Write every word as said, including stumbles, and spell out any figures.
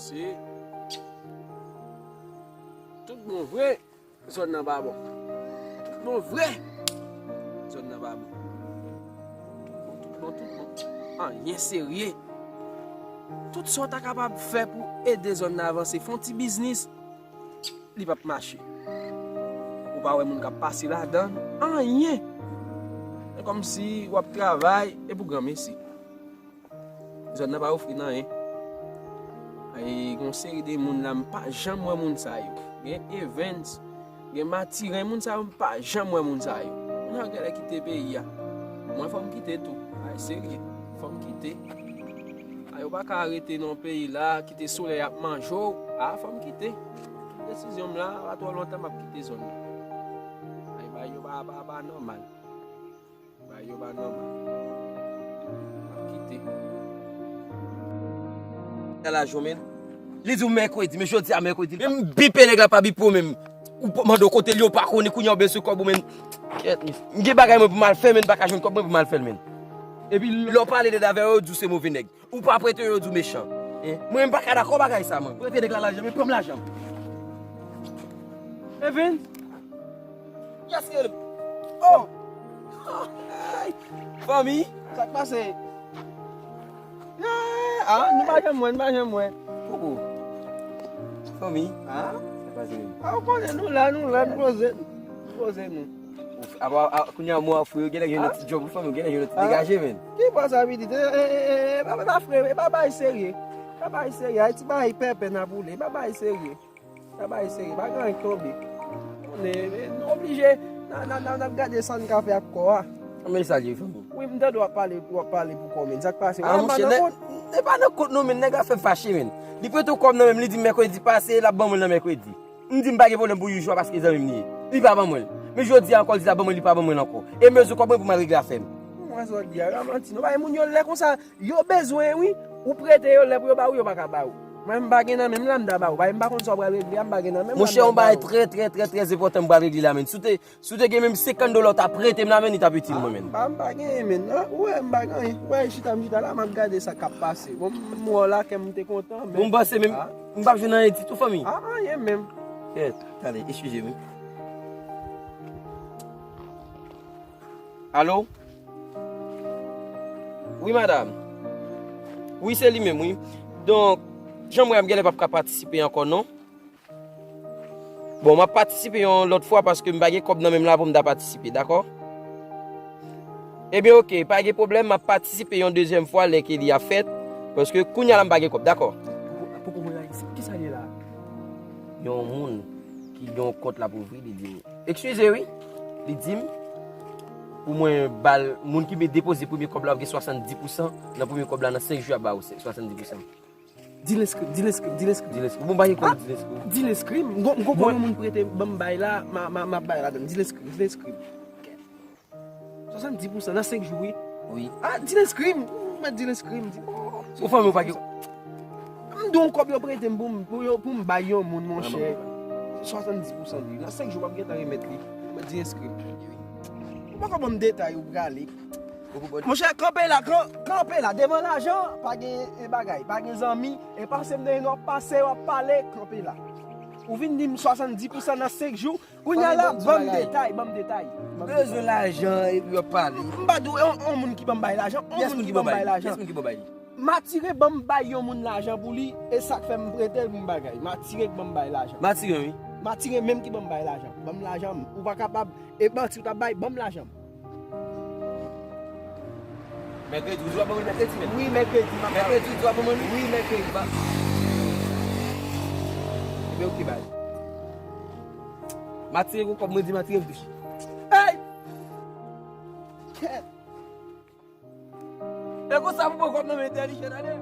Se tout bon vre, zòn nan pa bon. Tout bon vre, zòn nan pa bon. Bon, tout bon, tout bon. Anyen serye. Tout sa w ta kapab fè pou ede zòn nan avanse, fè yon ti biznis, li p ap mache. Ou pa wè moun k ap pase ladan l, anyen. Se kòmsi w ap travay e pou granmesi. Zòn nan pa ofri n anyen. E gen yon seri de moun la, m pa janm wè moun sa yo. Gen Evens, gen Matiren, moun sa yo, m pa janm wè moun sa yo. Moun sa yo genlè kite peyi a. Mwen, fò m kite tou. Ay, serye. Fò m kite. A, yo pa ka rete nan peyi la, kite solèy ap manje w. A, fò m kite. Desizyon m la, pa twò lontan m ap kite zòn nan. Ay, bagay yo pa, pa, pa nòmal. Bagay yo pa nòmal. M ap kite. Gala Jomen. Li di w mèkredi, men jodi a mèkredi. Menm bipe nèg la pa bipe w menm. Ou p-, mande w kote l ye, ou pa konnen, kounye a w bezwen kòb ou menm. Kèt, m gen bagay mwen pou m al fè, men m pa ka jwenn kòb mwen pou m al fè l, men. Epi lè w pale lèd avè yo, yo di w se move nèg. Ou pa prete yo, yo di w mechan. Hein? Mwen, m pa ka dakò bagay sa, mwen. Prete nèg la lajan, men pran m lajan m. Evens? Yes, girl. Oh! Fanmi? Sa k pase? Ah, nou pa janm wè, nou pa janm wè. Koko. Fanmi? Ah? Sa k pase menm? Ah, ou konnen nou la, nou la, nou poze, nou poze nou. Apa, a, kounye a mwen ap fou, yo genlè gen yon ti djòb pou fanmi, yo genlè gen yon ti degaje, men. Ki bò sa pitit? E, e, e, e, e pa, e pa fre, e pa bay serye. Pa bay serye, Ayiti bay pèpè n ap woule, pa bay serye. Pa bay serye, pa gen anyen k tonbe. Konnen, men, nou oblije, n a, n a, n a, n ap gade sa n ka fè ak kò a. Men sa l ye, fanmi. Wi, m tande w ap pale, w ap pale pou kò, men. Sa k pase? Ah, monchè, nèg, e pa nan kont non, men nèg la fè m fache, men. Li prete w kòb nan men m, li di m mèkredi pase, l ap ban mwen l nan mèkredi. M di m pa gen pwoblèm pou Youjwa paske zanmi m li ye. Li pa ban mwen l. Men jodi a ankò, li di l ap ban mwen l, li pa ban mwen l ankò. E m bezwen kòb mwen pou m al regle afè m. Ou wè sa w di a, yo pa manti non. Bagay moun yo lè konsa, yo bezwen wi. Ou prete yo, lè pou yo ba ou, yo pa ka ba ou. Mwen, m pa gen nan men m la, m ta ba ou. Bagay m pa konn sa w pral regle a, m pa gen nan men m la, m ta ba ou. Monchè, yon bagay trè, trè, trè, trè enpòtan m pral regle la, men. Si w te, si w te gen menm senkant dola w ta prete m la, men, li t ap itil mwen, men. Ah, m pa, m pa genyen, men. Ah, ou wè, m pa gen anyen. Ou wè, chita, m chita la, m ap gade sa k ap pase. Bon, m wè w la, kè m te kontan, men. Bon, m panse, men, ah, m p ap jwenn anyen ditou, fanmi. Ah, anyen menm. Kèt, tande, eskize m wi. Alo? Wi, madanm. Wi, se li menm, wi. Donk, jan m wè a, m genlè p ap ka patisipe ankò, non. Bon, m ap patisipe yon lòt fwa paske m pa gen kòb nan men m la pou m ta patisipe, dakò? Ebyen, oke, pa gen pwoblèm, m ap patisipe yon dezyèm fwa lè ke li ap fèt, paske kounye a la m pa gen kòb, dakò? Poko mwen la, kisa l ye la? Yon moun ki gen yon kont l ap ouvri, li di m, eskize wi, li di m, pou mwen ba l, moun ki depoze premye kòb la, ap gen swasanndis pousan nan premye kòb la, nan senk jou, y ap ba ou senk, swasanndis pousan. Deal Scream, Deal Scream, Deal Scream. Deal Scream. Bon, bagay kòb Deal Scream. Deal Scream. M gon, m gon kòman moun prete ban m bay la, m a, m a, m ap bay ladan. Deal Scream, Deal Scream. Swasanndis pousan nan senk jou, wi. Wi. Ah, Deal Scream. M mèt Deal Scream. Ou fanmi ou pa gen. M di w yon kòb yo prete m pou m, pou yo, pou m bay yon moun, monchè. Swasanndis pousan li. Nan senk jou, w ap gentan remèt li. M mèt Deal Scream. Ou poko ban m detay ou prale. Monchè, kanpe la, kan-, kanpe la. Devan lajan, pa gen, e, bagay, pa gen zanmi. E pase m nan w ap pase, w ap pale, kanpe la. Ou vin di m swasanndis pousan nan senk jou. Kounye a la, ban m detay, ban m detay. M bezwen lajan epi w ap pale. M pa di w, yon, yon moun ki ban m bay lajan, yon moun ki ban m bay lajan. Kiyès moun ki ban w bay li? Kiyès moun ki ban w bay li? Matire ban m bay yon moun lajan pou li, e sa k fè m prete l pou m bagay. Matire k ban m bay lajan. Matire, wi. Matire menm ki ban m bay lajan. Ban m lajan m. Ou pa kapab, e manti ou t ap bay, ban m lajan m. Mèkredi, ou di w ap ban mwen mèkredi, men. Wi, mèkredi, m ap ba ou. Mèkredi, ou di w ap ban mwen li? Wi, mèkredi, ba. Ebyen, oke, bay. Matire gon kòb, mwen di matire m touche. Ey! Kèt! E konsa pou pran kòb nan men entèlijan, tande?